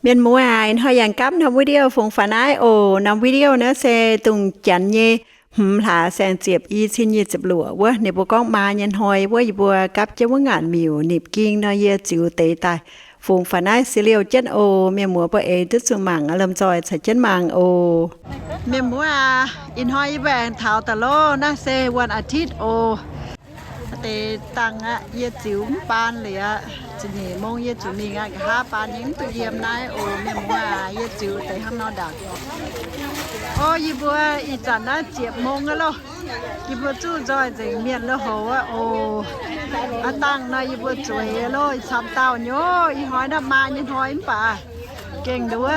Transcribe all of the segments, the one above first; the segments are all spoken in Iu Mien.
Mienh muoz aac, ih hnoi yangh gapv norm video fungx faaux naaiv oc. Norm video naaiv se dongh janx nyei hmz hlaax saeng-ziepc i cin nyic ziepc luoqc wuov, ninh mbuo gorngv maa nyei hnoi wuov, yie mbuo gapv jienv wuov ngaanc miuc nipc ging nor, yie ziux deix daaih fungx faaux naaiv se liouh jienv oc. Mienh muoz mbuo eix duqv zuqc mangc, lomh nzoih caux jienv mangc oc. Mienh muoz aac, ih hnoi yie mbuo aengx taux daaih loh. Naaiv se วันอาทิตย์ oc. Deix dangh aqv, yie ziux mv baan liuz aqv. Ziepc nyeic mong yie zuqc mingh aqv. Nqa'haav baan nyei mv duqv yiem naaiv oc. Mienh muoz aac, yie ziux deix hnangv nor ndaangc. O, yie mbuo ih zanc naaiv ziepc mong aqv loh. Yie mbuo zuqv nzoih nzengc mienh lo houx aqv oc. Aav dangh nor yie mbuo zueiz loh, camv dauh nyei. Ih hnoi naaiv maa nyei hnoi mv baac gengh nduov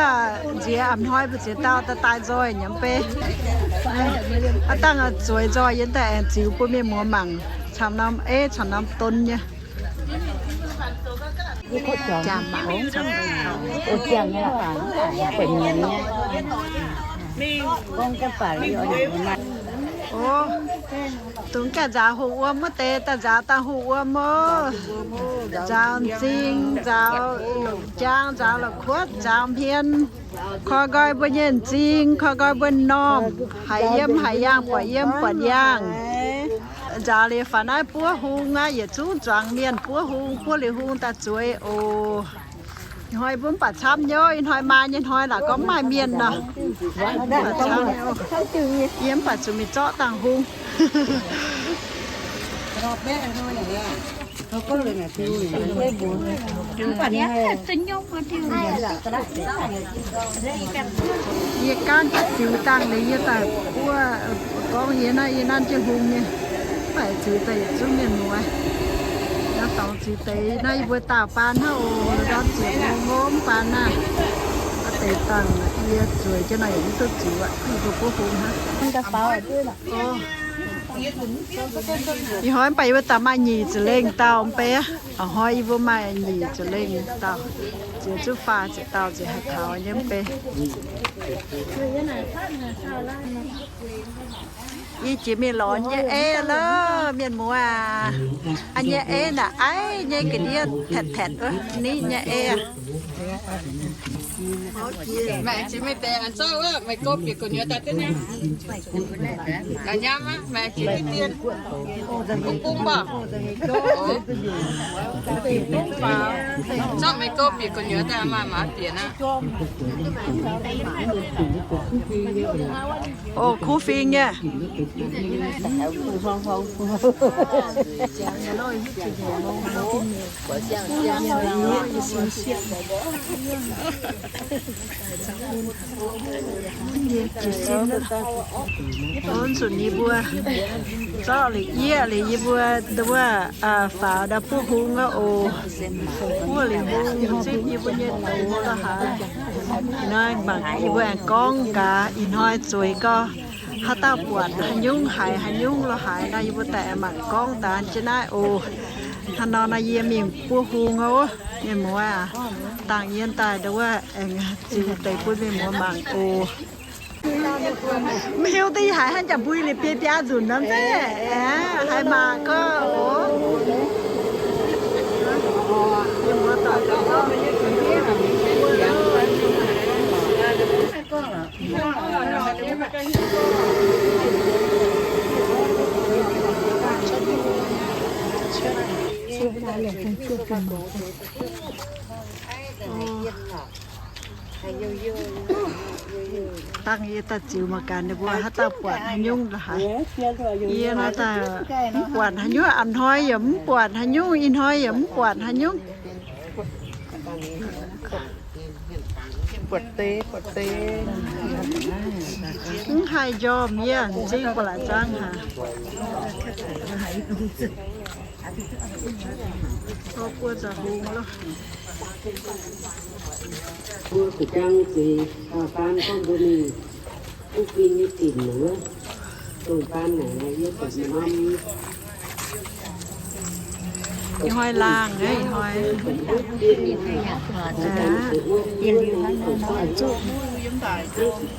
nziex a'hnoi mbu'ziex dauh daaih daaih nzoih nyei mv bei. Aav dangh zueiz nzoih yie daaih aengx ziux bun mienh muoz mangc camv norm eiv camv norm don nyei. O, dongh gaengh nzaaux hungh wuom wuov deix, daaih nzaaux dangh hungh wuom oc. Nzaaux m'zing, nzaaux longc jaang, nzaaux la'kuotv, nzaaux hmien. Koi nqoi mbuo nyei m'zing, koi nqoi mbuo m'normh, haiz yiem haiz yaangh, buatc yiem buatc yaangh. Nzaaux liuz faaux naaiv buov hung aqv, yietc zungv zuangx mienh buov hung, buov liuz hung daaih zueiz oc. Ih hnoi mbuo mv baac camv nyei, ih hnoi maa nyei hnoi laaix gorngv mv maaih mienh nor. Mv baac camv nyei, yie mv baac zuqc mingh zorqv dangh hung. Yie gaanv daaih ziux dangh liuz yie daaih buov, gorngv yie naaiv, yie nanv jienv hung nyei. Mv baac ziux daaih yietc zungv mienh muoz. Naaiv dorngx ziux deix naaiv yie mbuo daauh baan hnangv oc, ndorm ziepc mong mv baan naaiv. Deix dangh yie zueiz jienv naaiv yaac mv duqv ziux aqv, yie mbuo buov hung hnangv. Ih hnoi mv baac yie mbuo daaih maaih nyic ziepc lengh dauh mv bei aqv. Ih hnoi yie mbuo maaih nyic ziepc lengh dauh, ziux zuqc faah ziepc dauh nzengc haih taux nyei mv bei. Yie jiex mingh lorz nyei ei loh, mienh muoz aac. A'nyei ei naaic aiv nyei ga'ndiev tatv-tatv wuov, niv nyei ei. Meih jiex mingh deix aengx zorqv wuov meih go bieqc gu'nyuoz daaih duqv nyei. La'nyam aqv, meih jiex mingh dien. Bung bung mborqc. Zorqv meih go bieqc gu'nyuoz daaih maaih maaz bieqc aqv. O, kuv fing nyei. Zuqc ninh mbuo zorqv liuz yieqv liuz yie mbuo nduov faaux ndau buov hung aqv oc. Buov liuz hung zipv yie mbuo nyei doz la'haaix. Ih hnoi mangc yie mbuo aengx gorngv gaax ih hnoi zueiz gau. Haaix dauh buatc haaix nyungc haiz haaix nyungc la'haaix nor, yie mbuo daaih aengx mangc gorngv daan jienv naaiv oc. Hnangv nor nor yie mingh buov hung oc. Mienh muoz aac, dangh yie daaih nduov aengx ziux deix bun mienh muoz mangc oc. Maiv hiuv duqv haiz hnangv jaax mbui liuz biei biaa nzunc nor zeiv. Haiz mangc gaax oc. Dangh yie daaih ziux mangc gaax ninh mbuo haaix dauh buatc haaix nyungc la'haaix. Yie nor daaih mv buatc haaix nyungc, a'hnoi yaac mv buatc haaix nyungc, ih hnoi yaac mv buatc haaix nyungc. Buatc deix, buatc deix. Mv haih njormh yie, m'zing buatc la'zang haic. Buo nzauh hung loh. Mbuo gu'jang zuiz, baan gorngv mbuo mingh kuv fing nyei ginc wuov, dongh baan naaic yie buatc norm. Ih hnoi laangh, ih hnoi.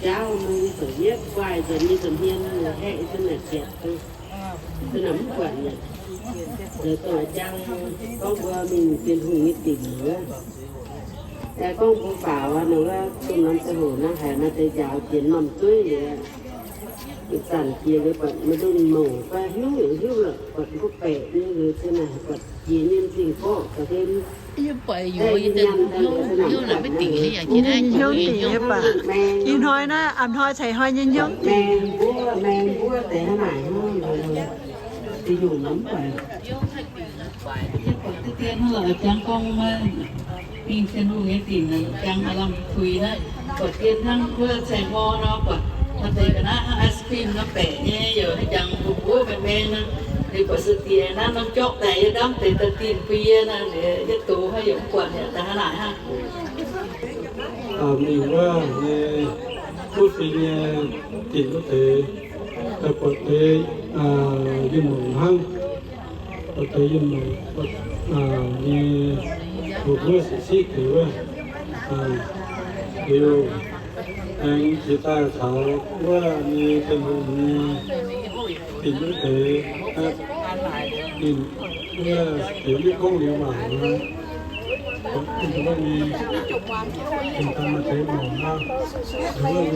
Jaauv nor yie zuqc yietv guaih nzengc nyei nza'hmien aeqv, se naaic ziepc, se naaic mv buatc nyei. Nzengc dongh jang gorngv mbuo mingh Bienh Hungh nyei ginc wuov. Gorngv mbuo faaux nor, bun norm ziangh hoc naaiv haiz maaih deix njaaux jiex norm zueiv liuz, zanc jiex liuz buatc maaih ndunh mouc fai hiuv heuc hiuv lorqc, buatc mbuo baeqc nyei liuz, se naaic buatc jiex nyei m'zing gorqv ga'hlen. Nyei hnyouv dingc nyei baac. Ih hnoi naaiv, a'hnoi ceix hnoi nyei hnyouv dingc. Maeng mbuo, maeng mbuo deix hnangv naaic hnangv, se yungh nor mv baac. Yie buatc deix dien hnangv lorqc, jangx gorngv maiv mingh Tin-Hungh nyei dingc, jangx aav lamh puix naaiv. Buatc dien hnangv wuov cai-hmor nor, buatc maaih deix ga'naaiv hnangv ice cream nor baeqc nyei, yaac jangx mbuov mbuov maeng maeng nor. Liuz buatc se diex naaiv norm jorqv daaih yie ndamv deix daaih dinh bun yie nor, liuz yie dox haiz yaac mv buatc mi'aqv, daaih hnangv naaic hnangv. Mingh wuov nyei kuv fing nyei dingc wuov deix, daaih buatc deix yiem mouc hnangv. Buatc deix yiem mouc, buatc nyei, mbuo siqv siqv deix wuov, liuz aengx jiex daaih taux wuov nyei Tin-Hungh nyei dingc wuov deix, dingc wuov deix mv gorngv liuz waac nor, buatc wuov nyei, dingc daaih maaih deix mouc nor, wuov nyei, buatc maeng nyei,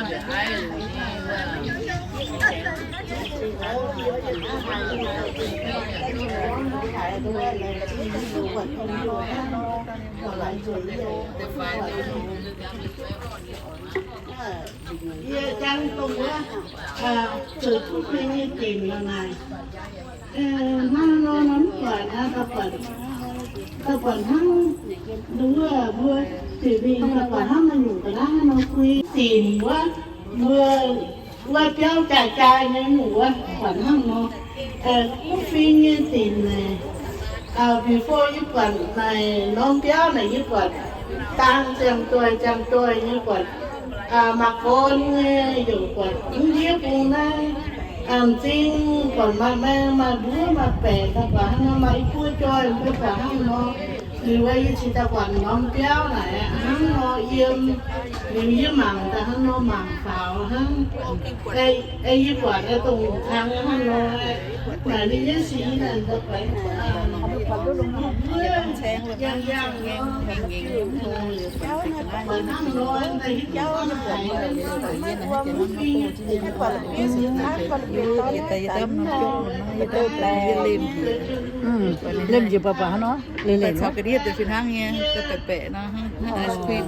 maeng. Yie jangx dongh wuov, zoux kuv fing nyei dingc nor naaic. Hnangv nor mv buatc aqv, da'buatc hnangv wuov mbuo ziouc mingh da'buatc hnangv naaiv nyungc ga'naaiv hnangv nor fui dingc wuov, mbuo wuov biauv jaaix jaaix nyei nyungc wuov, buatc hnangv nor. Kuv fing nyei dingc naaic, before yie buatc naaic norm biauv naaic yie buatc dang ziangh doic ziangh doic nyei buatc mangc gorn nyei, yaac buatc mv ndiev bung naaiv, m'zing buatc maaih maeng maaih mbuov maaih baeqc, daaih buatc hnangv nor maaih i buo joih, mbuo buatc hnangv nor. Liuz yie cingx daaih buatc norm biauv naaic hnangv nor yiem, liuz yie mangc daaih hnangv nor mangc faaux hnangv. Yie buatc dongh kangx hnangv nor, naaic ninh nyei sic naaic, yangh yangh nor, buatc hnangv nor, lemh njiec baac baac hnangv nor, lemh njiec baac baac hnangv nor, lemh lemh njiec. Ice cream.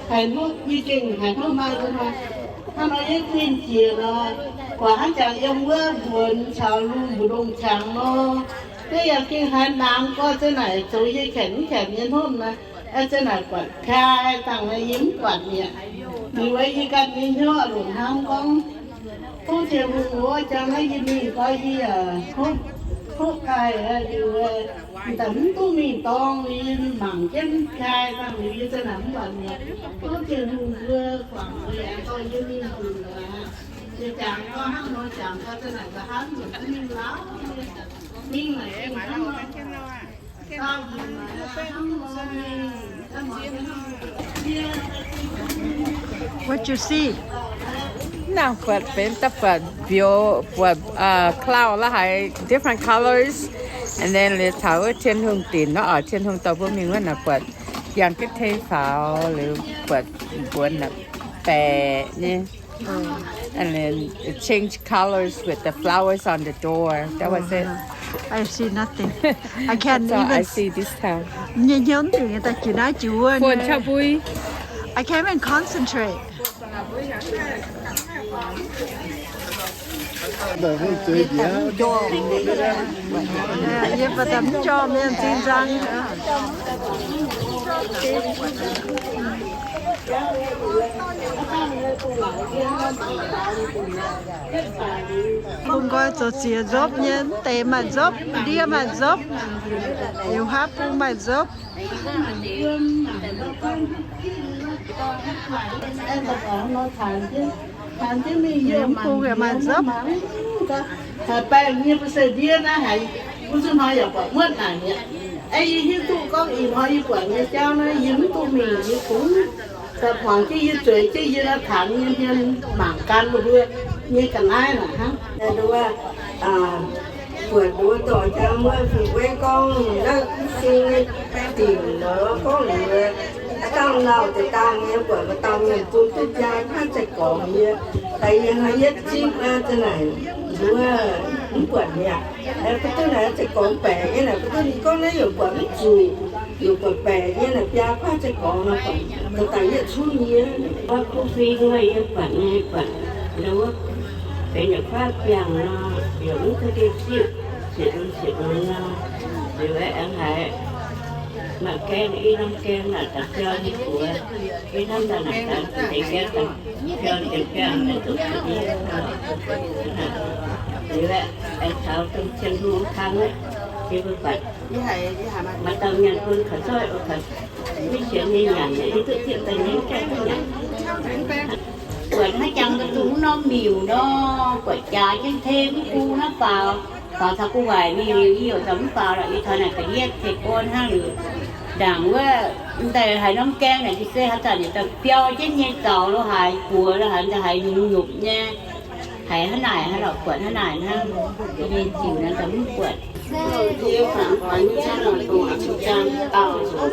Haiz hopv yie gengh haiz hopv maaih nor, hnangv nor yie kuinx jiex nor, buatc hnangv jangx yiem wuov mbuonx caux lungh mbu'ndongx qangx nor, yie yaac gengh haiz nangx gorx za'naaic zoux yie kemx mv kemx nyei hnopv naaic, za'naaic buatc piaa dangh naaic yie mv buatc mi'aqv. Liuz yie ganh nyei hnyouv longc hnamv gorngv, tov Tin-Hungh wuov jangx naaiv yie mingh gorx yie yaac hopv daaih liuz, daaih mv duqv mingh dorngx, yie mingh mangc jienv piaa dangh liuz yie za'naaic mv buatc mi'aqv. Tov Tin-Hungh mbuo guangc yie, dorh yie mingh nzunc aqv. Yie jangx gorngv hnangv nor jangx gorx za'naaic nqa'haav nzunc duqv mingh lauh, mingh naaic gengh hnangv nor. What you see? Naaiv buatc benx daaih buatc mbiouh, buatc cloud la'haaix different colors, and then liuz taux wuov Tin-Hungh dinc nor, oc, Tin-Hungh dorh mbuo mingh wuov naaic buatc yangh ga'tei faaux liuz buatc mbuonx naaic baeqc nyei. And then it change colors with the flowers on the door. That was it. I see nothing. I can't even. That's all I see this time. Nyei hnyouv dingc daaih jiex naaiv jiex wuov. Fu'jueiv bui. I can't even concentrate. Yie baac daaih mv jorm mienh zinh nzang. Bun nqoi zoux ziex nzopv nyei, mv deix maaih nzopv, ndiev maaih nzopv, liuz haav bung maaih nzopv. Mv bung yaac maaih nzopv. Haiz baengh nyei mbuo se ndiev naaiv haiz, mbuo zuqc hnoi yaac buatc muotv naaic mi'aqv. Yie hiuv duqv gorngv ih hnoi yie buatc nyei jauv naaiv yie mv duqv mingh, yie kungx daaih hmuangx jienv yie zueiz jienv yie naaiv tangx nyei hmien mangc gan mbuo nyei ga'naaiv naaic hnangv. Nduov, buatc nduov dorh jaa muoqv fingx gueiv gorngv naaiv sing nyei dingc nor gorngv liuz, aa, dangh lauh deix dangh nyei buatc maaih dauh mienh bun duqv jaa kuaaiv za'gengh yie, daaih yie hnoi yietv zipv aqv, za'naaic nduov mv buatc mi'aqv. Bun duqv naaic za'gengh baeqc nyei naaic, bun duqv ninh gorngv naaiv yaac buatc mv zuqc, yaac buatc baeqc nyei naaic biaa kuaaiv za'gengh nor, daaih yietv cunv nyei. Wuov kuv fing wuov yie buatc nyei buatc, wuov benx yaac kuaaiv biangh nor, yaac mv duqv deix zipv, zieqc lungh zieqc lungh nor, liuz aengx haiz maaih gaeng, i norm gaeng naaic daaih biau nyei buoz, i norm daaih naaic daaih deix gaeng daaih biau deix biangh daaih zuqc zuqc nyei. Liuz aengx caux dongh Tin-Hungh kang aqv, yie mbuo buatc maaih dauh mienh bun kaux zoih, mv sienx nyei nyanc, yie duqv zipv daaih nyei mv gaengh duqv nyanc. Buatc haaix jangx daaih dongh wuov norm miuc nor, buatc jaax jienv tei mv bung naaiv faaux, faaux taux gu'nguaaic mingh liuz, yie yaac zaux mv faaux lorqc. Yie taux naaic ga'yietv ceix gorn hnangv liuz, ndaangc wuov m'daaih haiz norm gaeng naaic, se haaix zanc ninh daaih biau jienv nyei zaux lo haaix, buoz lo haaix, m'daaih haiz nyungc-nyungc nyei, haiz hnangv naaic, haaix lorqc buatc hnangv naaic hnangv. Yie mingh ziux naaiv daaih mv buatc. Yie fangx oix nyei hnangv nor dongh a'cing-jang dauh nzunc wuov,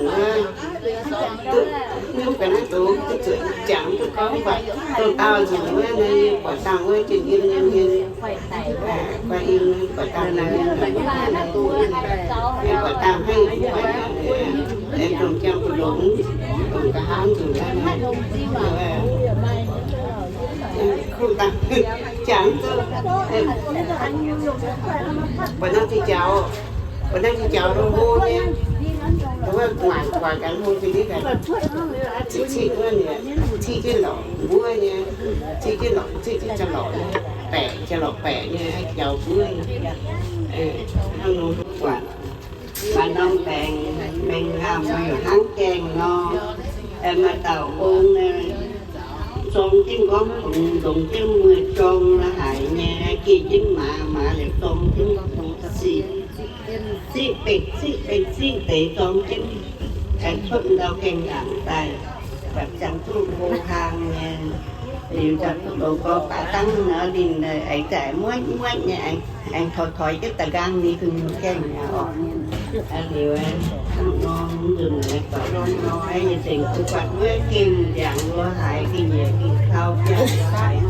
duqv, mv baac naaiv zoux duqv zuqc jangx duqv gorngv mv baac dongh dauh nzunc wuov nor, yie buatc dangh wuov jienh yiem nyei mienh, guai in buatc dangh naaiv, yie buatc dangh hnangv, dongh jangx mbu'ndongx, dongh nqa'haav nzunc wuov, kuv dangh jangx duqv, buatc naaiv zinh jaux, buatc naaiv zinh jaux lo hlo nyei, wuov guangc guangc gaax hlo zinh nyei gaax, ciqv ciqv wuov nyei, ciqv jienv lorqc mbuov nyei, ciqv jienv lorqc, ciqv jienv jaa-lorqc nyei, baeqc jaa-lorqc baeqc nyei, jaux mbuov nyei, hnangv nor guangc. Maaih norm baengc, baengc ngamh, hnangv gaengh nor, maaih dauh ong, zorng jienv nqorngv hungx, nzongc jienv mueiz-zorng la'haic nyei, geh jienv maaz, maaz liuz zorng jienv siqv, siqv benx siqv benx siqv deix zorng jienv, cuotv ndau gaengh ndaangc daaih, buatc ziangh duqv hlo hlang nyei. Liuz ziangh duqv longx gorx baav dangv nor, ninh aengx zaqc muotv muotv nyei, aengx toix toix jienv da'nqaang ninh kungx gaengh mi'aqv oc. Liuz, hnangv nor, nzunc naaiv dorh norm nor, yie zengc duqv buatc wuov gengh ndiangx lo haaix, gengh nyiec gengh kau biangh lo haaix.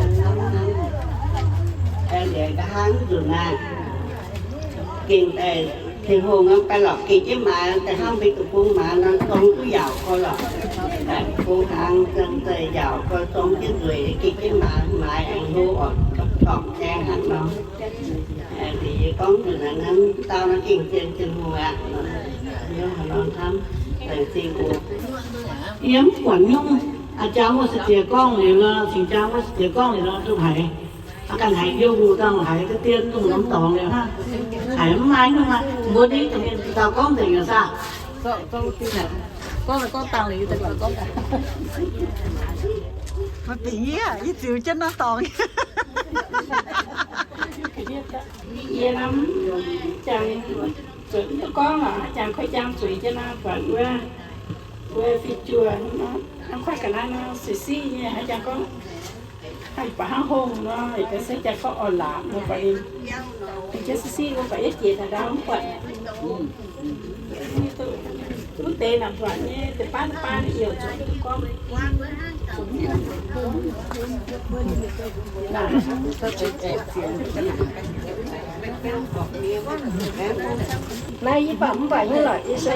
Liuz nqa'haav nzunc naaiv, gengh daaih Tin-Hungh baeqc lorqc gengh jienv maaz, da'hnangv mbuo duqv bung maaz nor, zorng duqv yaauc gorx lorqc. Bung hnaangx za'gengh yaauc gorx, zorng jienv nzueic, gengh jienv maaz, maaz aengx hlo oc, torngc nyei hnangv nor. Liuz yie gorngv nzunc naaiv, hnangv dauh nor gengh zien Tin-Hungh aqv. Yie hnamv laengz zingh oc. Yie mv buatc nyungc. A'jang wuov se diex gorngv liuz nor, cing-jang wuov se diex gorngv liuz nor, duqv haiz. Aa, ganh haiz yiem wuov dangh haiz deix dien dongh norm dorngx liuz hnangv. Haiz mv maaih nyungc aqv. Mbuo ninh deix mienh dauh gorngv nzengc nyei saah? Gorngv, gorngv dangh liuz, gorngv dangh. Maaih bingx yie, yie ziux jienv norm dorngx. Yie hnamv jangx, zuotc duqv gorngv lorqc, jangx kuaaiv jangx zueiz jienv nor, buatc wuov, wuov fih juoh, hnamv kuaaiv ga'naaiv nor, siqv siqv nyei, jangx gorngv, hnangv baac hnangv hungh nor, yaac se jangx gorngv orn-laapc nor, baac ninh jienv siqv siqv nor, baac yietv jiex taux ndau mv buatc. Wuov deix naaic buatc nyei, deix baav deix baav nyei, yie zuqc duqv gorngv. Naaiv yie baac mv baac nyei lorqc, yie se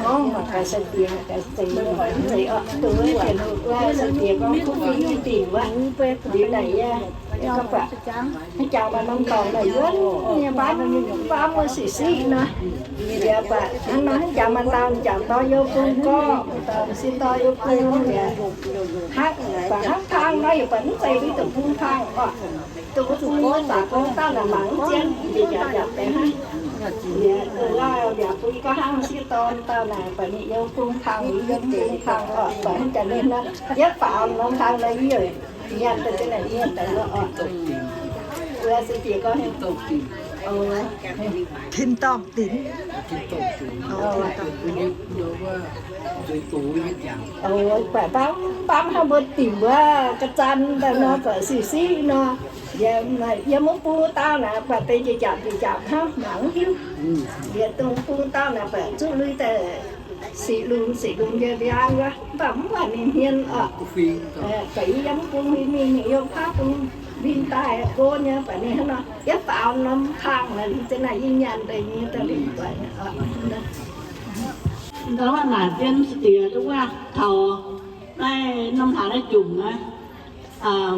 gorngv mangc gaax sai-diex, gaax zeiz, mv zeiz orqc, dongh wuov Tin-Hungh guai sai-diex gorngv kuv fing nyei dingc wuov, liuz naaic yie Hnangv jangx maaih norm dorngx naaic yuonv nyei mbaamv, mbaamv wuov siqv siqv nor. Yaac buatc hnangv nor hnangv jangx maaih dauh jangx dorh you bung gorqv, dauh m'sieqv dorh you bung yaac hnangv, buatc hnangv pang nor yaac buatc mv zeiz mbuo dongh bung pang oc. Dongh bung baac gorngv dauh naaic mangc mv zien, njiec jaax jaax deix hnangv. Yaac dongh lauh yaac bun gorngv hnangv m'sieqv dorh dauh naaic buatc ninh you bung pang, yie bung pang oc, buatc hnangv jangx ninh nor, yietv faaux norm pang nor yie nyanc daaih, daaih nyanc daaih nor oc. Tin-dorngh dinc. Buatc mbaamv, mbaamv hnangv mbuo dinc wuov ga'zan daaih nor, buatc siqv siqv nor. Yiem wuov bung dauh naaic buatc deix njiec jaax njiec jaax hnangv, mangc mv hiuv. Yie dongh bung dauh naaic buatc zuqv lui daaih siqv lungh siqv lungh nyei mbiaang wuov, mv baac mv buatc ninh hmien oc. Buatc yie yiem wuov bung huin mingh, ninh yiem wuov bung huin daaih go nyei, buatc ninh hnangv nor, yietv faaux norm pang naaic, ninh za'naaic yie nyanc daaih nyei daaih lingh buatc. Ndau wuov naaic zien diex wuov taux naaiv norm hlaax naaiv jomc naaiv,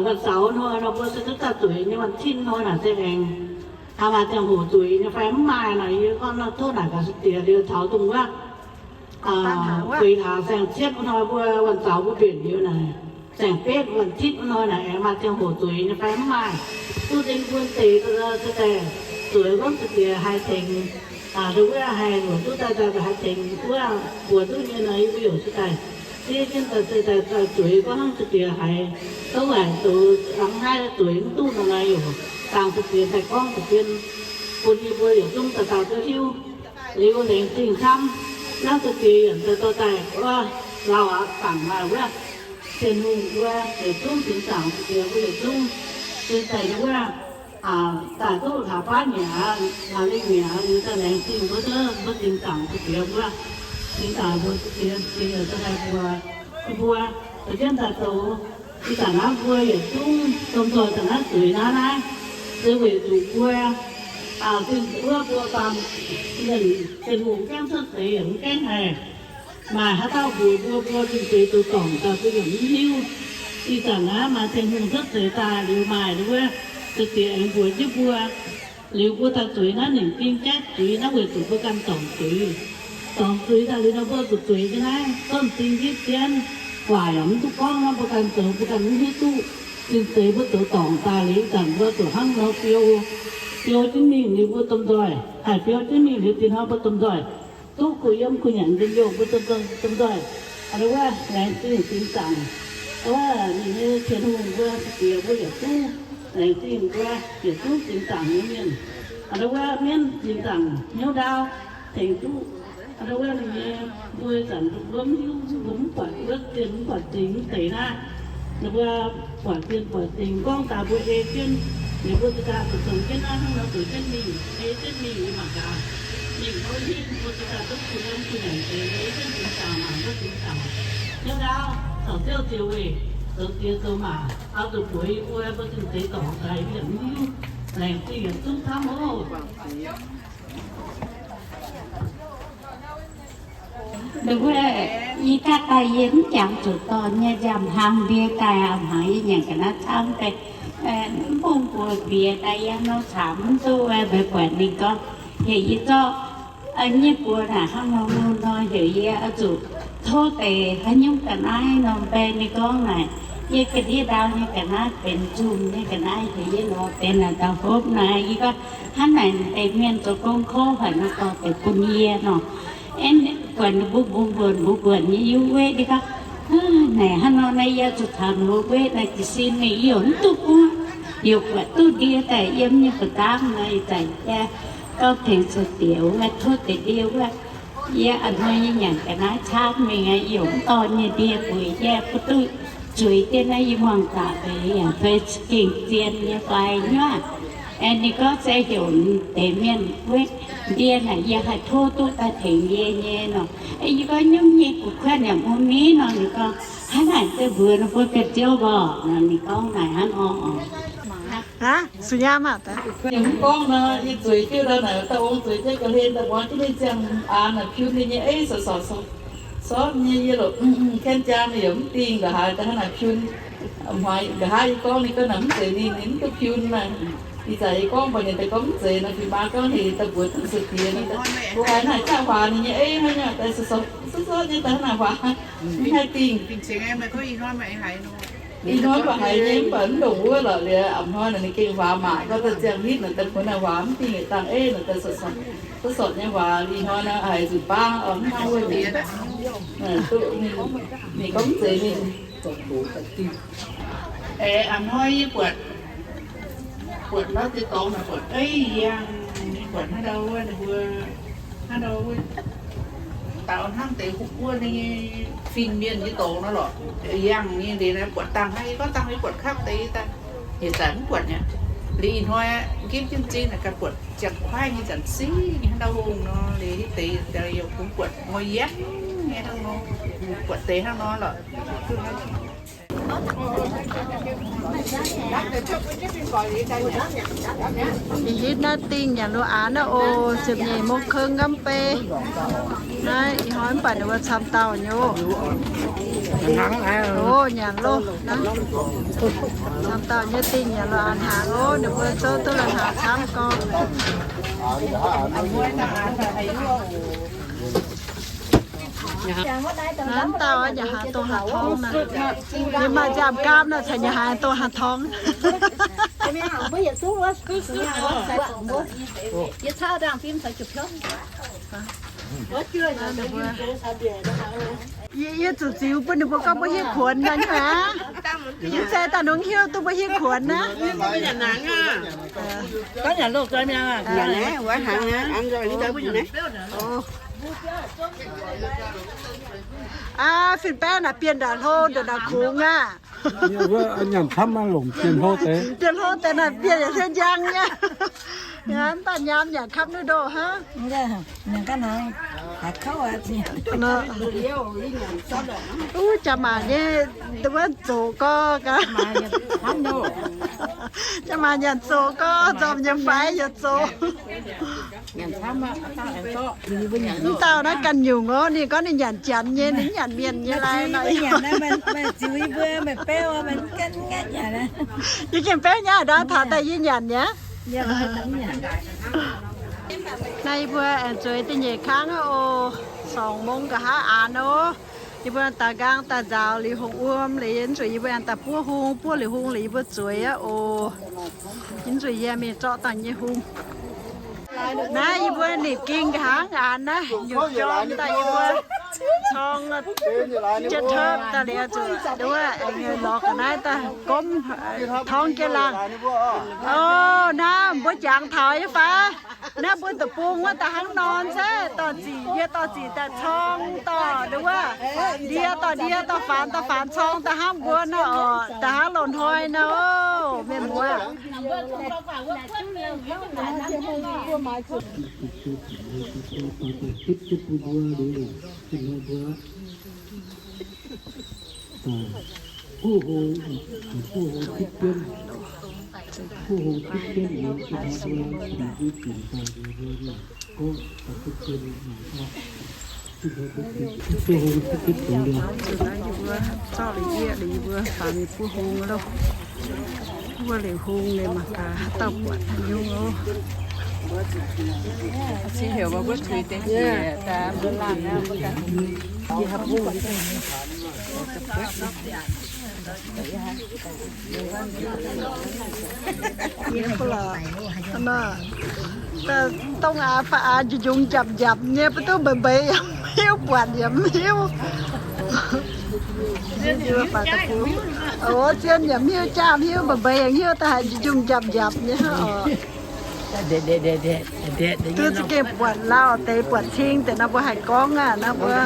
วันเสาร์ nor, nor mbuo se duqv daaih zueiz nyei, วันอาทิตย์ nor naaic se aengx haaix maaih ziangh hoc zueiz nyei fai mv maaih naaic, yie gorngv nor tov naaic gaax diex liuz taux dongh wuov feix hlaax saeng-cietv wuov hnoi mbuo วันเสาร์ mbuo mbenc liuz naaic, saeng-betv วันอาทิตย์ wuov hnoi naaic aengx maaih ziangh hoc zueiz nyei fai mv maaih. Duqv deix mbuo deix se daaih zueiz gorngv se diex haih tengx, nduov wuov haih luoqc duqv daaih, daaih haih tengx wuov mbuox duqv nyei nor, yie mbuo yaac se daaih ziev jienv daaih se daaih zueiz gorngv hnangv se diex haiz dongh waaic zoux hnangv naaiv zueiz mv duqv nor, naaiv yaac dangh se diex daaih gorngv deix jienv bun yie mbuo yietc zungv dauh dauh duqv hiuv. Liuz laengz zingh camv, naaiv se diex yietc dauh dauh daaih wuov, lauh aqv, bangc maaih wuov, Tin-Hungh mbuo yietc zungv zinh zaangc se diex mbuo yietc zungv se daaih wuov, daaih duqv hlaax baav mi'aqv, hlaax lengh mi'aqv, liuz daaih laengz zingh mbuo, mbuo zinh zaangc se diex mbuo, zinh zaangc mbuo se diex, diex yietc dauh daaih mbuox mbuo, da'jienv daaih zoux. Ih zanc naaiv mbuo yietc zungv domh nzoih daaih naaiv zueiz naaiv naaiv, se weic zuqc mbuo, zinh wuov mbuo baamh mienh Tin-Hungh gaengh cuotv seix yaac mv gaengh haih. Maaih haaix dauh mbuox mbuo, mbuo zinh deix zoux dorngc daaih mbuo yaac mv hiuv. Ih zanc naaiv maaih Tin-Hungh cuotv seix daaih liuz maaih wuov, se diex aengx mbuox jienv mbuo. Liuz mbuo daaih zueiz naaiv ninh gengh gaeqv zuiz naaiv weic zuqc mbuo ganh dorngc zuiz. Dorngc zuiz daaih liuz nor mbuo zuqc zueiz jienv naaiv, zunv zing ndiev jienv, waaic yaac mv duqv gorngv nor, mbuo ganh zoux mbuo ganh mv hiuv duqv. Zinh deix mbuo zoux dorngc daaih liuz, ih zanc mbuo zuqc hnangv nor biou, biou jienv mingh liuz mbuo domh nzoih, haih biou jienv mingh liuz dinh hnoi mbuo domh nzoih duqv kuh yiem kuh nyanc njien-youh mbuo domh nzoih, domh nzoih. Wuov laengz zingh zinh zaangc, wuov ninh nyei Tin-Hungh mbuo diex mbuo yietc zungv, laengz zingh mbuo yietc zungv zinh zaangc nyei mienh. Wuov mienv zinh zaangc hnyouv ndaauv tengx duqv. Wuov ninh nyei mbuo zanc mbuo mv hiuv, mbuo mv buatc wuov zienh mv buatc zingh mv deix naaiv. Ninh mbuo buatc zienh buatc zingh gorngv daaih mbuo ei jienv, ninh mbuo za'gengh zuqc zoux jienv naaiv hnangv nor zueiz jienv mingh, ei jienv mingh yie mangc gaax. Mingh mbuo hingv mbuo za'gengh duqv kuh yiem kuh nyanc deix, ei jienv zinh zaangc mangc duqv zinh zaangc. Hnyouv ndaauv caux ziouv ziex weih zoux ziex zoux maac, oix zuqc bueix yie mbuo, mbuo zinh deix dorngc daaih yie mv hiuv. Laengz zingh yietc zungv camv oc. Nduov wuov, yie gaav daaih yie mv jangx zuqc dorn nyei, nziaamv hlang ndie daaih aqv, hmangx yie nyanc ga'naaiv camv deix. Mv bung mbuox bieqc daaih yie nor caux mv duqv, mbuo buatc ninh gorngv heuc yie zorqv nyei buoz naaic hnangv nor nor, heuc yie oix zuqc tov deix haaix nyungc ga'naaiv norm baeng. Ninh gorngv naaic, yie ga'ndiev ndau nyei ga'naaiv benx nzungh nyei ga'naaiv, heuc yie lorz benx naaic ndau hopv naaic. Yie gorngv hnangv naaic deix mienh zoux gong kouv haic nor, dorh deix bun yie nor. Aeqv, buatc ninh mbuo mbuox mbuox mbuox mbuox nyei yiem wetv, ninh gorngv, naaic hnangv nor naaiv yie zuqc taux ninh mbuo wetv naaic jiez sin mingh, yie yaac mv duqv buov, yaac buatc duqv ndie daaih yiem nyei ba'damv nor, ih zanc yie gorngv tengx ceix-diex wuov, tov deix ndie wuov, yie a'hnoi yie nyanc ga'naaiv camv mingh, yie yaac mv dorh nyei ndie bueix, yie mv duqv zueiz jienv naaiv yie muangx zaqc deix yaac fai gengh zien nyei fai nyuoqc. Ninh gorngv se heuc deix mienh wetv ndie naaic yie haih tov duqv daaih tengx yie nyei nor. Yie gorngv nyungc nyei gu'kuotv yaac mv mingh nor. Ninh gorngv, hnangv naaic se mbuox ninh mbuo ganh ziouv gorngv nor. Ninh gorngv naaic hnangv nor oc. Aa, suyaam aqv. Yie mv gorngv nor, yie zueiz jienv ndau naaic, dauh ong zueiz jienv ga'hlen daaih muangx jienv ninh ziangh aanx naaic piu ninh nyei eiv sorc sorc Sortv nyei yie lorqc, ken jang yaac mv dingh, nqa'haav daaih hnangv naaic piun. Nqa'haav yie gorngv ninh ganh naaic mv zeiz ninh, ninh mv duqv piun naaic. Ih zanc yie gorngv mbuox ninh daaih gorngv mv zeiz nor, fih maa gorngv hec daaih mbuox dangh sou diex nor, mbuo haiz naaic jauv huaax ninh nyei ei hnangv naaic, daaih sortv sortv nyei daaih hnangv naaic huaax, mv haih dingh. Ih hnoi mbuo haiz nyei mv baac mv ndongc wuov lorqc. Liuz a'hnoi naaic ninh gengh huaax maac, gorngv daaih ziangh hitv naaic daaih mbuox naaic huaax mv dingh, dangh ei naaic daaih sortv sortv nyei huaax. Ih hnoi naaic haiz nzunc bang oc, mv hnangv wuov nyei. Duqv ninh, ninh gorngv mv zeiz ninh. Aengx a'hnoi yie buatc, buatc ndau deix dorngx naaic buatc ei yangh, buatc hnangv ndau wuov ninh mbuo, hnangv ndau wuov daux hnangv deix wuov nyei fin-mienh nyei dorngx nor lorqc. Yangh nyei ndeic naaic buatc dangh hnangv, yie gorngv dangh yie buatc kapv deix daaih, yietc zanc mv buatc mi'aqv. Liuz ih hnoi nqipv jienv m'zing naaic ganh buatc ziangh kuaaiv nyei zanc siqv nyei hnangv ndau hungh nor, liuz hitv deix yaac kungx buatc ngoi yangh nyei hnangv nor, buatc deix hnangv nor lorqc. Ih hitv naaiv dingh nyanc lo aanx naaiv oc, ziepc nyeic mong keng nqamv bei. Naaiv ih hnoi mv baac ninh mbuo camv dauh nyei oc. Oc, nyanc loh. Camv dauh nyei dingh nyanc lo aanx hnaangx oc, ninh mbuo zouv duqv la'hnaangx camv gorx. Naaiv dauh yaac haaix dongh haaix torngv naaic. Ninh maaih nziaamv-gaam naaic caux yaac haaix dongh haaix torngv. Yie, yie zuqc ziux bun ninh mbuo gorngv mbuo hiuv kuonx nor nyei aqv. Yie se daaih nungx hiuv duqv mbuo hiuv kuonx naaiv. Aa, fin-baeqv naaic bienh ndaangc hlo ndongc naaic kungx aqv. Wuov nyanc camv maah longc bienh hlo deix. Bienh hlo deix naaic bienh yaac se njang nyei. Mv baac nyaam nyanc cup noodle hnangv. Uv, jaa-maanc nyei, wuov zoqc gorx gaax. Jaa-maanc nyanc zoqc gorx, nzormc nyei faix yaac zoqc. Mv dauh naaiv ganh nyungc oc, ninh gorngv ninh nyanc janx nyei, ninh mv nyanc mienh nyei lai nor. Yie gengh beuv nyei, ndau taux daaih yie nyanc nyei. Naaiv yie mbuo aengx zueiz da'nyeic kangv oc, สองโมง nqa'haav aanx oc. Yie mbuo daaih nqaang daaih nzaaux liuz hungh wuom liuz, yie zuqc yie mbuo aengx daaih buov hung, buov liuz hung liuz yie mbuo zueiz aqv oc. Yie zuqc yie mingh zorqv dangh nyei hung. Naaiv yie mbuo ninh ging nqa'haav aanx naaiv, nyungc jorm daaih yie mbuo corng jienv topv daaih liuz zuqc nduov aengx lorz ga'naaiv daaih gomv torngv jienv laangh. O, naaiv mbuo jangx taux nyei fai? Naaiv mbuo deic-bung wuov da'hnangv norm se dorh zic, yie dorh zic daaih corng dorh nduov, ndie dorh ndie dorh faanx dorh faanx corng da'hnangv mbuo nor oc, da'hnangv loz-hnoi nor, mienh muoz. Zuqc naaiv yie mbuo zorqv liuz yie, liuz yie mbuo faaux mingh buov hung loh. Buov liuz hung ninh mangc gaax haaix dauh buatc haaix nyungc oc. Dongh aax fai aax njunc njunc njapc njapc nyei, mv duqv mbeix mbeix yaac mv hiuv, buatc yaac mv hiuv. O, zien yaac mv hiuv, jaam hiuv, mbeix mbeix yaac mv hiuv, da'haiz njunc njunc njapc njapc nyei oc. Duqv za'gengh buatc lauh deix, buatc cing deix nor mbuo haih gorngv aqv nor mbuo.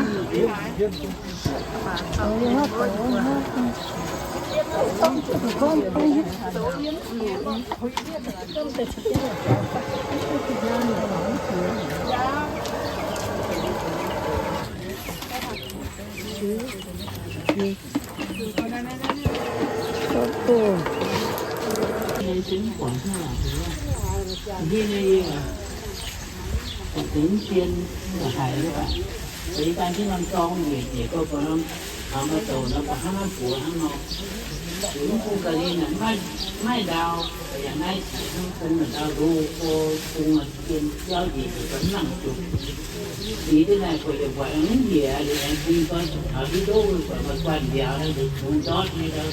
Deix daaih jienv norm dorngx njiec njiec gouv fai norm taux maaih douc nor, baac hnangv naaiv buoz hnangv nor. Zuqc mv bung ga'lien naaic maiv ndau, yaac naaiv ziec hnangv bung naaic ndau ndo, bung dien biauv njiec njiec ga'mv nangc zuqc. Deix daaih naaic buatc yaac buatc mv njiec, liuz aengx bung gau zuqc taux hiuv ndoqv buatc maaih guanh mbiauz naaiv, liuz bung ndortv nyei ndau.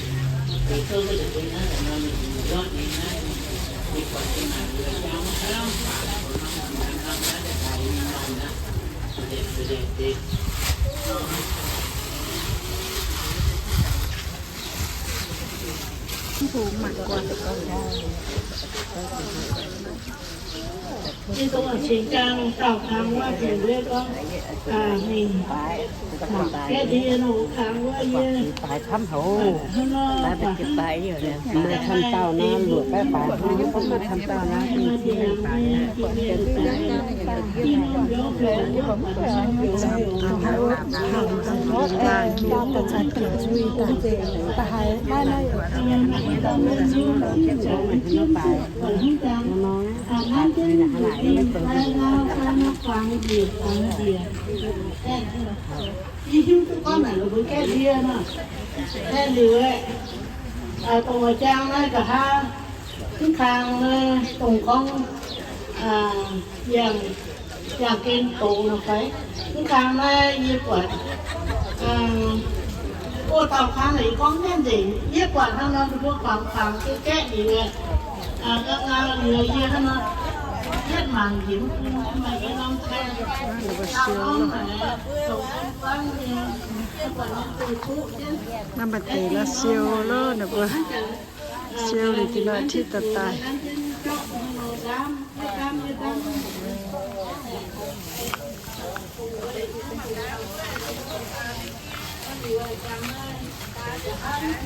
Liuz gouv wuov deix naaiv, ndortv nyei naaiv, liuz buatc ga'naaiv liuz jangx mv lamh baac, liuz norm norm naaiv daaih daaih nyei norm naaiv. Yie dongh cingx gaang dauh kangx wuov, dongh wuov gorngv, mingh gaeqv ndie nor, kangx wuov yie, hnangv nor, maaih camv dauh naaiv, luoqc baaix baaix, maaih camv dauh naaiv. Yie hiuv duqv gorngv naaic mbuo gaeqv ndie nor, aeqv, liuz aeqv, dongh wuov jangx naaiv nqa'haav, mv kang naaiv dongh gorngv yangh, yangh gen doz nor fai? Mv kang naaiv yie buatc, o, dauh kang naaic yie gorngv jienv nzengc, yie buatc hnangv nor ninh mbuo kuangx kuangx gaeqv gaeqv liuz, ga'naaiv liuz yie hnangv nor, yietv mangc njiec mv bung maaih yie norm taaih, dauh norm naaic, dongh guanh nyei, yie buatc norm deic-bung jienv. Naaiv maaih deix la'siou loh, ninh mbuo siou liuz dinh ndortv titv daaih daaih.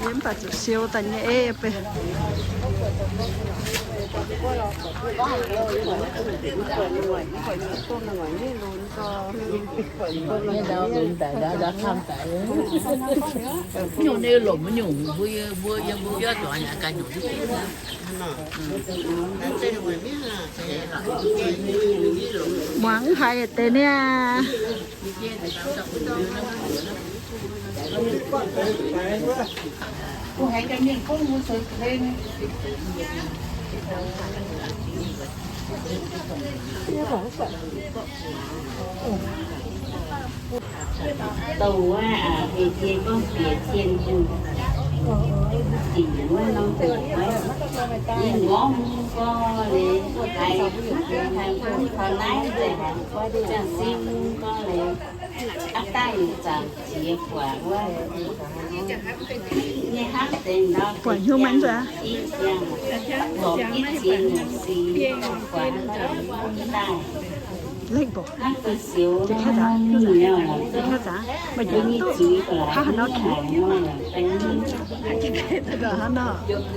Yie mv baac zuqc siou daaih nyei ei beiv. Nyungc ninh lomc nyungc, mbuo yie mbuo yie mbuo biauv zuangx yaac ganh nyungc. Muangx mv haiz deix niaa. Dongh wuov, aa, bieqc cien gorngv bieqc cien hungh, dingc wuov norm doqc wuov, yie ngorv mungv gorngv leiz, haiz, haiz hungh taux naaiv nzengc, ziangh sin mungv gorngv leiz, aav daaih zaangc jiex buatc wuov, nyei hnangv deix ndau buatc hnyouv maiv nzengc, i ziangh, lorqc i ziex nyungc sic, buatc daaih. Hnangv deix siou,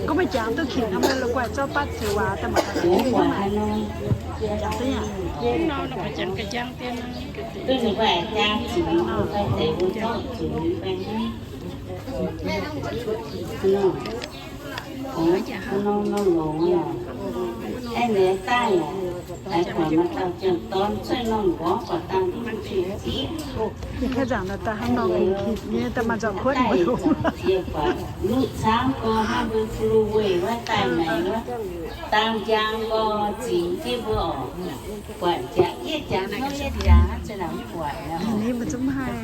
gorngv meih jangx duqv kingx nor, meih la'guaih zorqv batv ziux waac daaih mangc gaax. Duqv ninh guaih jaa ziux fai deix mbuo zorqv ziux fai. Nor, nor, nor longx aqv. Aeqv, ninh daaih aqv, daaih buatc maaih dauh janx-dorn cuotv norm nqorngv buatc dangh duqv ziex. Yie kaav nzaangc naaic daaih hnangv nor gengh kipc nyei, daaih maaih nzauc kuotv daaih nzauc ziex buatc nuqv caangv gorx hnangv mbuo flu weic wuov daaih maengx wuov, dangh njang gorx zingx jienv mbuo oc. Buatc jaax, yie jaax, yie jaax, za'gengh buatc. Ninh mbuo zungv haih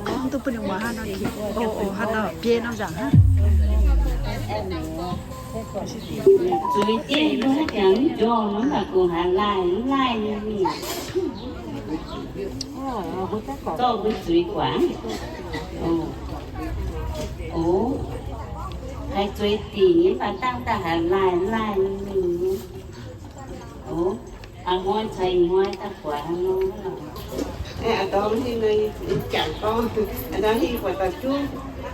gorngv duqv bun ninh muangx hnangv nor, o, o, hnangv nor biei norm nzaangc hnangv. Zuiz jienv mbuo haaix jangx mv njormh mv baac kungx haiz laaih mv laaih nyei mingh. Zorqv mbuo zuiz guangc. O, o, haiz zueiz dingc nyei mv baac dangh daaih haiz laaih mv laaih nyei mingh nyei. O, a'hnoi caux ih hnoi daaih buatc hnangv nor. Aa dorngx hingh nor, jangx gorngv aa dorngx hingh buatc da'juv,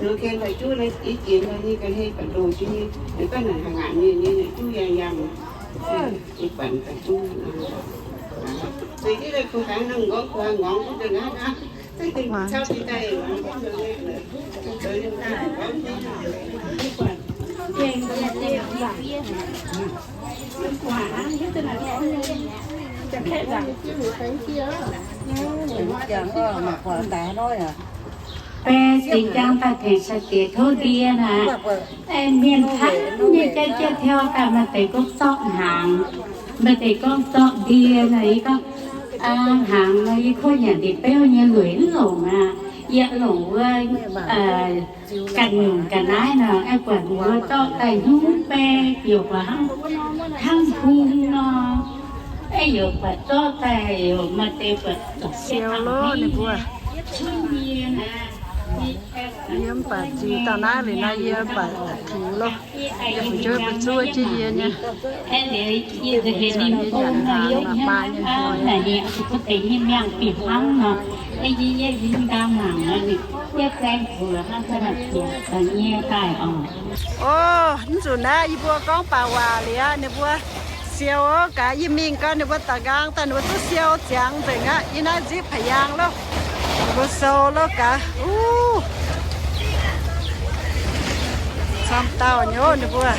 nor ken da'juv nor, i jiex nor hingh ga'hlen buatc ndoh jienv nyei, ninh ganh naaic haaix ngaanc nyei, ninh juv yangh yangh. I buatc da'juv, zueiz jienv daaih kuh haiz nor, nqorngv kuh haiz ngorngx duqv deix naaiv aqv. Bae zinh njang daaih tengx sai-diex tov ndie naaic, mienh hnamv nyei jai jiex tiau daaih maaih deix gorngv zorqv hnaangx, maaih deix gorngv zorqv ndie naaic. Yie gorngv, hnaangx nor yie kuv nyanc ndie-beuv nyei lueic mv longc aqv. Yie longc wuov ganh nyungc ga'naaiv nor, aengx buatc mbuo zorqv daaih hnyouv bae, yaac buatc hnangv, hnangv hung nor, aengx yaac buatc zorqv daaih yaac maaih deix buatc siou loh ninh mbuo. Yie mv baac ziux dauh naaiv liuz nor yie mv baac tiux loh. Yie fu'jueiv mbuo zuov jienv yie nyei. Yie nyanc hnaangx maaih nyei hnoi. O, mv zuqc naaiv yie mbuo gorngv baac waac liuz, ninh mbuo siou gaax. Yie mingh gau, ninh mbuo da'nqaang daaih ninh mbuo duqv siou ziangx nzengc aqv. Yie naaiv nzipv pa'yaangh loh, ninh mbuo sou loh gaax. Camv dauh nyei ninh mbuo.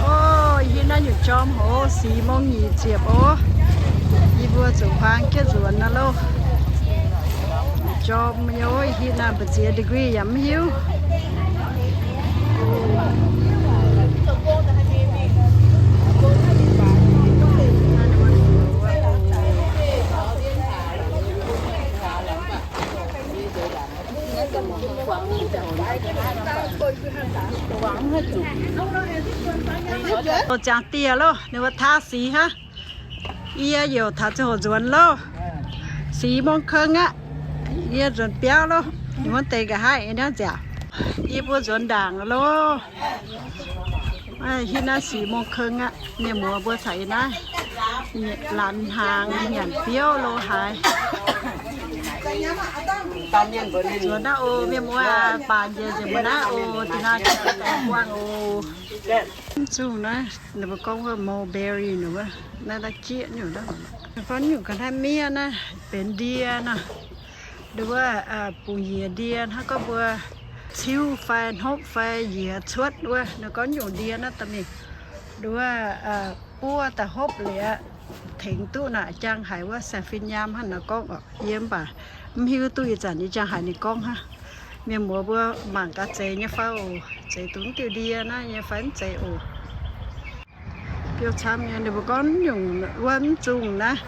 O, yie naaiv nyungc jorm hoz, sic mong nyic ziepc oc. Yie mbuo zuqc huaang jienv nzuonx naaiv loh. Jorm nyei, hitv naaiv mbu'ziex degree yaac mv hiuv. Ziangx dieh loh, ninh mbuo taav sic hnangv. Yie youc taux ziangh hoc nzuonx loh. Sic mong keng aqv. Yie nzuonx biauv loh. Ninh mbuo deix nqa'haav naaiv nziaauc. Yie mbuo nzuonx ndaangc loh. Hitv naaiv sic mong keng aqv. Mienh muoz mbuo caux yie naaiv laanh hnaangx nyanc biouv lo haaix. Nzuonx naaiv oc, mienh muoz, baac njiec nzengc mbuo naaiv oc, da'naaiv buangh oc. Mv zungh naaiv ninh mbuo gorngv wuov mulberry nor wuov, naaiv naaiv jieqv nyungc naaiv. Gorngv nyungc ga'naaiv miev naaiv benx ndie nor. Nduov, bungx njiec ndie hnangv gorngv mbuo ciuv fai hnopv fai njiec cuotv wuov, ninh gorngv nyungc ndie naaiv da'mingh. Nduov, buov daaih hopv liuz tengx duqv naaic jangx haic wuov saeng-fin nyaam hnangv nor gorngv oc. Yie mv baac mv hiuv duqv ih zanc nyei jangx haic ninh gorngv hnangv. Mienh muoz mbuo mangc gaax zeiz nyei fai oc, zeiz dungx diuh ndie naaiv nyei fai mv zeiz oc. Biouv camv nyei, ninh mbuo gorngv nyungc wuov mv zungh naaiv.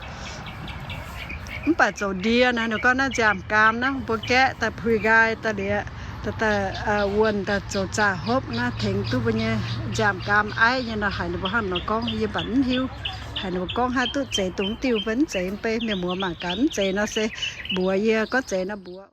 Mv baac zoux ndie naaiv, ninh gorngv naaiv nziaamv-gaam naaiv, mbuo gaeqv daaih puix nqaai daaih liuz, daaih, daaih wuonh daaih zoux zaah hopv naaiv, tengx duqv mbuo nyei nziaamv-gaam aiv nyei nor, haiz ninh mbuo hnangv nor gorngv, yie mv baac mv hiuv. Haiz ninh mbuo gorngv hnangv duqv zeiz dungx diuh fai mv zeiz, mv bei mienh muoz mangc gaax, mv zeiz nor se mbuox yie, gorngv zeiz nor mbuox.